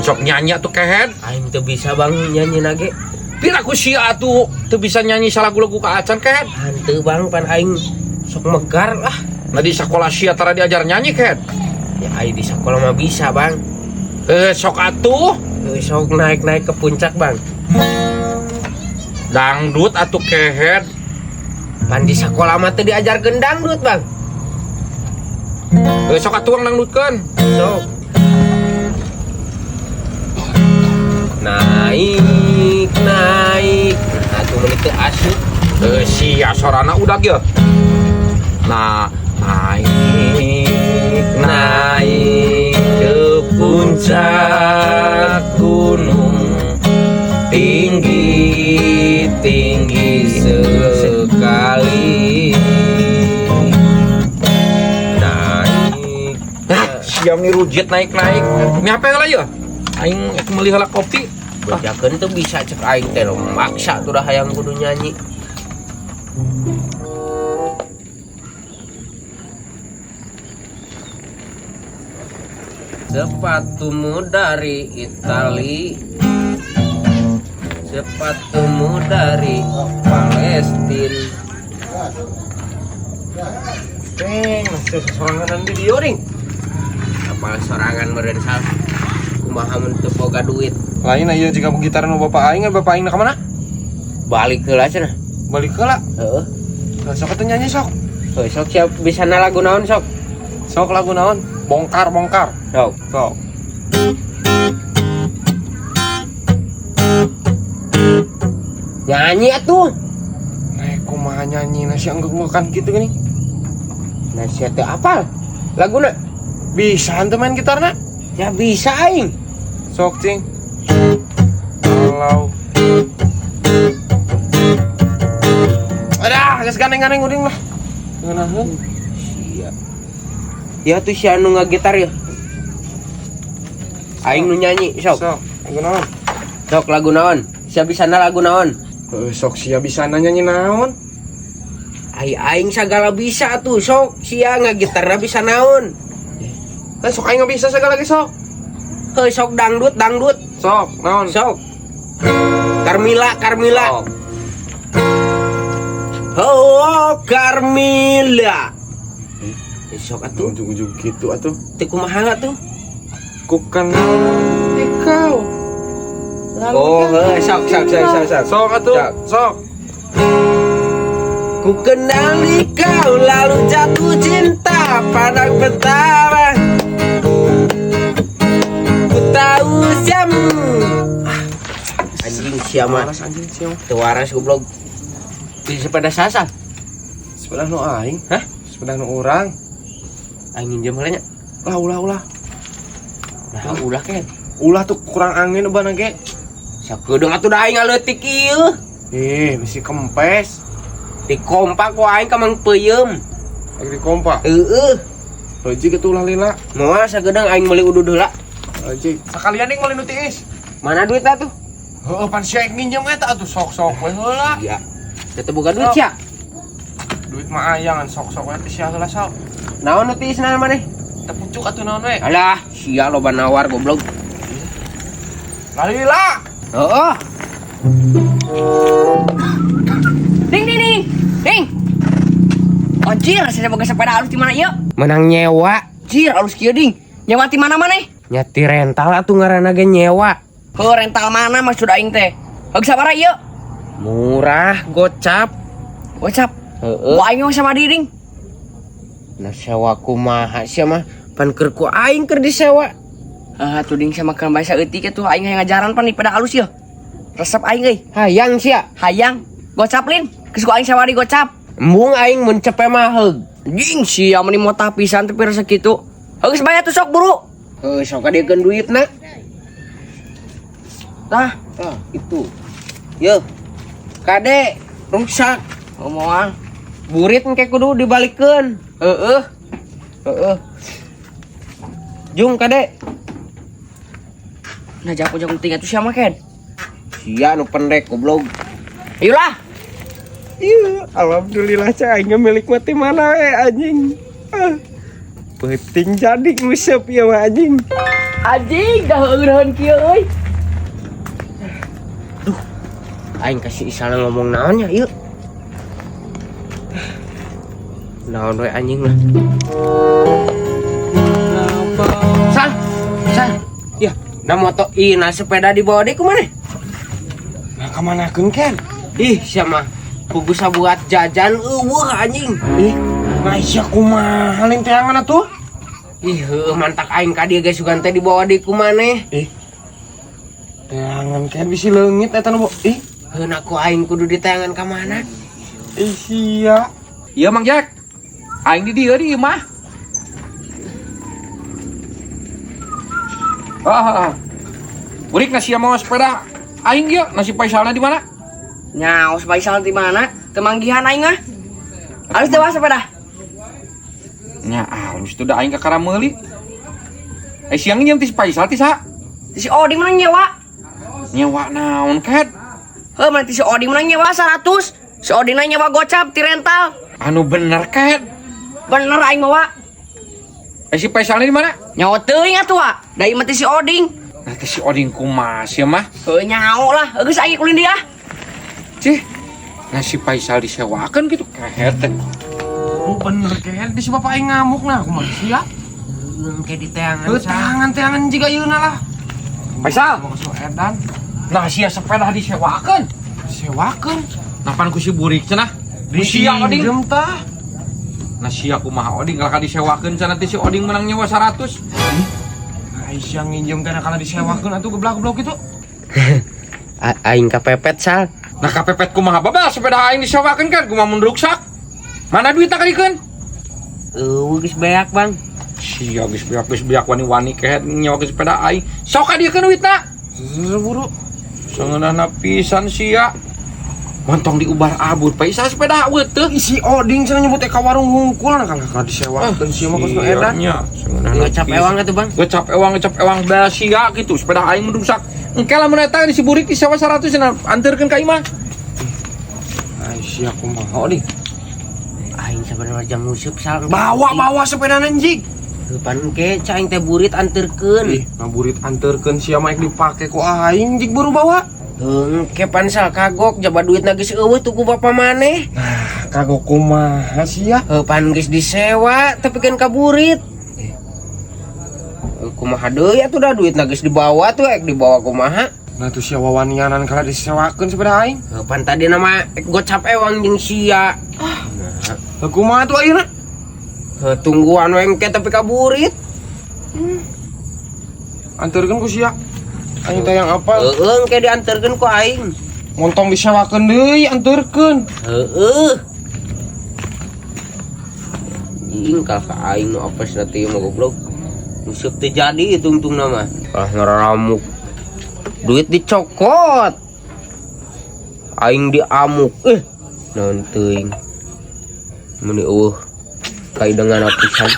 Sok nyanyi atuh kehed. Aing teu bisa bang nyanyi nage. Pira ku sia atuh teu bisa nyanyi salagu-lagu ka acan kehed. Hanteu bang pan aing sok megar lah. Nah di sekolah sia tara diajar nyanyi kehed. Ya aing di sekolah mah bisa bang. Sok atuh. Sok naik-naik ke puncak bang. Dangdut atuh kehed. Pan di sekolah mah teu diajarkeun dangdut bang. Sok atuh dangdutkeun. Sok. Naik, naik. Nah, tuh menit teu asup. Sia sorana udah ge. Nah, naik, Naik ke puncak gunung tinggi, tinggi sekali. Naik. Nah, siam nih rujit naik-naik. Ini apa lah ya? Aing meuli heula kopi. Bejakeun tuh bisa cek aing teh maksa tuh dah hayang kudu nyanyi. Sepatumu dari Itali, sepatumu dari Palestina. Ding, masih sorangan di dieu ding. Apal sorangan meureun sal. Kumaha mun teu boga duit. Lain aya jika gitar nu bapak aing, bapak aing na ka mana? Balik heula cenah. Balik heula. Heeh. Lah sok atuh nyanyi sok. Heuh, sok siap bisa lagu naon sok? Sok lagu naon? Bongkar, bongkar. Sok. Sok. Nyanyi atuh. Kumaha nyanyi nasi angguk-anggukan gitu gini. Nah, sia teu apal laguna. Bisa hantu main gitarna? Ya bisa aing. Sok cing. Kalau adah, geus gandeng-gandeng uring lah. Ngeunaheun. Sia. Ya tuh si anu ngagitar ya. Aing nu nyanyi sok. Sok, lagu naon? Sok lagu naon? Sia bisana lagu naon? Heuh, sok sia bisa nyanyi naon? Ai aing sagala bisa tuh sok sia ngagitarna bisa naon? Lah sok aing bisa sagala ge sok. Heuh sok dangdut dangdut. Sok, naon? Sok. Carmila Carmila. Sok. Oh, Carmila. Sok atuh. Ujung-ujung gitu atuh. Teu kumaha tuh? Ku kenal di kau. Lalu Oh, heuh, sok sok sok sok sok. Sok atuh, sok. Ku kenali kau lalu jatuh cinta pada pertama. Ku tahu siamu. Anjing siapa? Waras anjing siapa? Teu waras goblok. Di sepeda sasa. Sepeda nu aing. Hah? Sepeda nu urang. Aing nginjem heula nya. Lah ulah ulah. Nah, ulah ken. Ulah tuh kurang angin ubana ge. Sakedeung atuh da aing ngaleutik ieu. Ih, bisi kempes. Dikompak ku aing ka Mang Peuyeum. Lagi dikompak. Heeh. Heuji kitu ulah lila. Moal sakedeung aing meuli udud heula. Heuji. Sakalian ning meuli nu tiis. Mana duitna tuh? Heeh, pan sia nginjem eta atuh sok-sok we heula. Iya. Teu boga duit sia. Duit mah aya ngan sok-sok we teh sia heula sok. Naon nu tiisna maneh? Teu pucuk atuh naon we. Alah, sia loba nawar goblok. Lalila. Heeh. Ding ding ding. Ding. Anjir, saya boga sepeda halus di mana ieu? Menang nyewa. Anjir, halus kieu ding. Nyewa di mana maneh? Nyati rental atuh ngaranna ge nyewa. Heuh, rental mana maksud aing teh? Heug sabaraha ieu? Murah gocap. Gocap. Heeh. Wah, aing sama di ding. Nah sewa kumaha sia mah pan keur ku aing keur disewa. Ah, tuh ding sama kan bahasa eutik atuh aing hayang ngajaran pan di sepeda halus ieu. Resep aing euy. Hayang sia. Hayang. Gocap lin. Geus ku aing sewa di gocap. Embung aing mun cepe mah heug. Jing sia meni motah pisan teh pira sakitu. Geus bayar tuh sok buru. Heuh sok kadiekeun duitna. Tah, Tah itu. Yeuh. Kade rusak. oh moal. Burit engke kudu dibalikeun. Heeh. Heeh. Jung kade. Nah, jago-jago tinggal tuh siapa ken? Sia nu pendek goblok. Ayolah. Iya, alhamdulillah cah aing milik mati mana we anjing. Ah. Penting jadi ngusep ya mah anjing. Anjing, dah eureun kieu euy. Aing kasih Isal ngomong naon nya ieu. Naon we anjing lah. Sal, Sal. Ya, nah moto ih nah sepeda dibawa deui kumaha? Nah kamanakeun Ken? Ih, siapa? Kugu buat jajan eueuh anjing. Ih, nah sia kumaha lain teangan atuh? Ih, heueuh mantak aing ka dieu geus sugan teh dibawa deui ku maneh. Ih. Teangan Ken bisi leungit eta nu ih. Heuna ku aing kudu diteangan ka mana? Ih sia. Iya Mang Jack. Aing di dieu di imah. Ah, ah. Burik nasi mau sepeda aing ieu nasi Faisalna di mana? Nyaos Faisal di mana? Temanggihan aing ah. Halus teh sepeda. Nya alus tuh da aing kakara meuli. Eh siang nyeum ti si Faisal ti saha? Si Oding menang nyewa. Nyewa naon ket? Heuh, mana si Oding menang nyewa 100. Si Oding nyewa gocap ti rental. Anu bener ket. Bener aing mawa. Eh si Faisalna di mana? Nyawa teuing atuh wa. Da ieu mah ti si Oding. Nah teh si Oding kumaha sia mah? Heuh nyaho lah, geus aing kulin dia. Cih. Nah si Faisal disewakeun gitu kehet teh. Oh bener Ken, bisi bapak aing ngamuk nah kumaha sia? Heueuh ke diteangan. Heuh teangan-teangan jiga yeuna lah. Faisal. Mau so edan. Nah sia sepeda disewakeun. Sewakeun. Nah pan ku si Burik cenah. Ku sia Oding. Dipinjem tah. Nah sia kumaha Oding kalau disewakeun cenah teh si Oding menang nyewa 100. Aisyah nginjem teh kalau disewakeun atuh geblak-geblok itu. Aing kapepet Sal. Nah kapepet kumaha babal sepeda aing disewakeun kan kumaha mun ruksak. Mana duit kadikeun? Eueuh geus beak, Bang. Sia geus beak wani-wani kehet nyewakeun sepeda aing. Sok kadiekeun duitna. Buru. Sangeunahna pisan sia. Montong diubar abur Faisal sepeda eueuh teu. Si Oding cenah nyebut teh ka warung hungkul nah kalau disewakeun sia mah geus nu edan. Nya, sangeunahna Ngecap ewang atuh, Bang. Ngecap ewang da sia gitu sepeda aing mun rusak. Engke lamun eta di si Burik disewa 100 cenah anterkeun ka imah. Aisyah kumaha Oding? Aing sabenerna jam nguseup Sal. Bawa-bawa sepeda anjing. Pan engke ca aing teh burit anterkeun. Ih, ngaburit anterkeun sia mah dipake ku aing jig buru bawa. Engke pan Sal kagok jaba duitna geus eueuh tuh ku bapa maneh. Nah, kagok kumaha sia? Heuh pan geus disewa tapi kan kaburit. Kumaha deui atuh da duitna geus dibawa tuh ek dibawa kumaha? Nah tuh sia wawanianan kalau disewakeun sepeda aing. Heuh pan tadi nama ek gocap ewang jeung sia. Heuh kumaha tuh ayeuna? Heuh tungguan we engke tapi kaburit. Anterkeun ku sia. Aing teh yang apa? Heueuh engke dianterkeun ku aing. Montong disewakeun deui anterkeun. Heueuh. Anjing ka aing nu apes teh mah goblok. Nguseup teu jadi tungtungna mah. Ah ngaramuk. Duit dicokot. Aing diamuk. Naon teuing. Meuni eueuh kaidengan pisan.